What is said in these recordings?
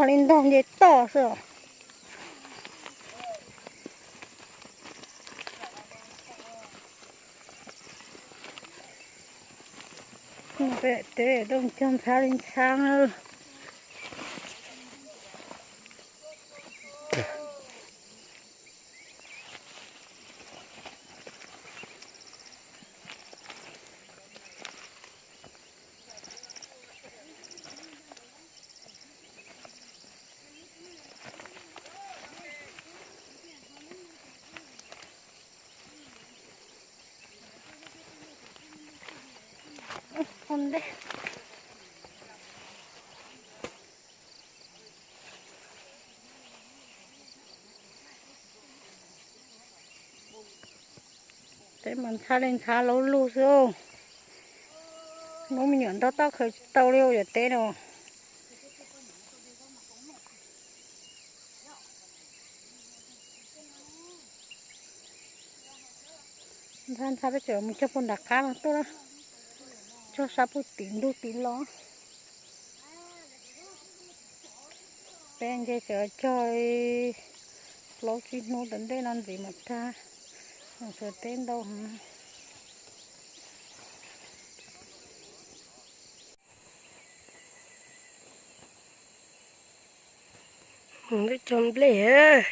Li ntog nce toj xwb os. Peb daim teb rooj cog ntxhab li ntxhab. Teb mas ntxhab li ntxhab laub lug xwb. Hnub me nyuam nrog toj khaws tsis tau li yam teb no. Ntxhab ntxhab peb tseem mus cog puag nram qab no tuaj, cog sab puag tim ntug tim los. Peb nce tseem cog plaub tsib hnub tom ntej no ntxiv mam tag, sawv teb ntau heev. Cog nplej.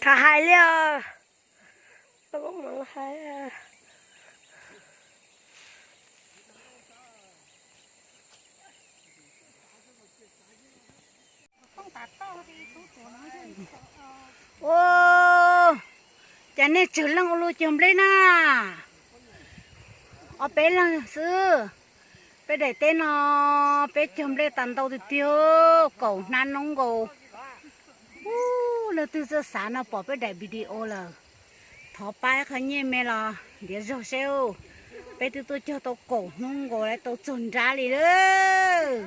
Qhov hais li os. Ua, cas nej tsawg leej ua luaj cog nplej na? Ob peb leeg xwb. Peb daim teb no peb cog nplej tas ntau tiag tiag, kaum hnab noob nkaus. Ub, leej twg txawj xav no pom peb daim video lawm, thov pab ib qho nyiaj me los ntiav zog seb. Peb twb tuaj cog tau kaum hnub nkaus lawm tau txog nrab li lawm.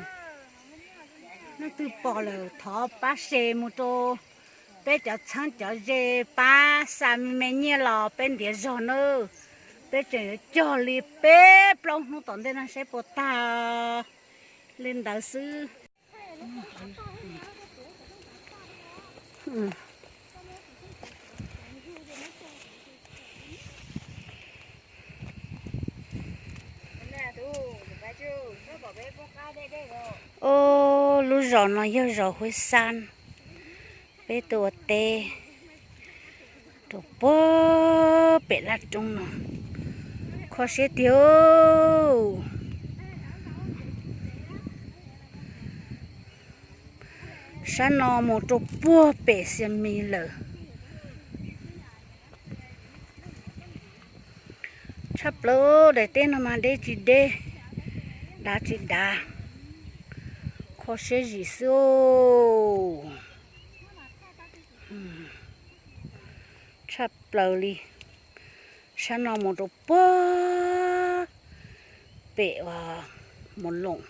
Leej twg pom lawm thov pab share mus rau peb cov txheeb cov ze, pab xa me me nyiaj los peb ntiav zog nawb. Peb tseem yuav cog li peb plaub hnub tom ntej no seb puas tag. Li ntawd xwb. Ub, lub zos no yog zos Huab Xab, peb tuaj ua teb rau puag pem laj roob no, kho siab tiag. Sab no mus rau puag pem Xiamis lawm. Tshaj plaws daim teb no mas deb tsis deb, dav tsis dav, kho siab zim xwb. Tshaj plaws li, sab no mus rau puag pem Mus Loos.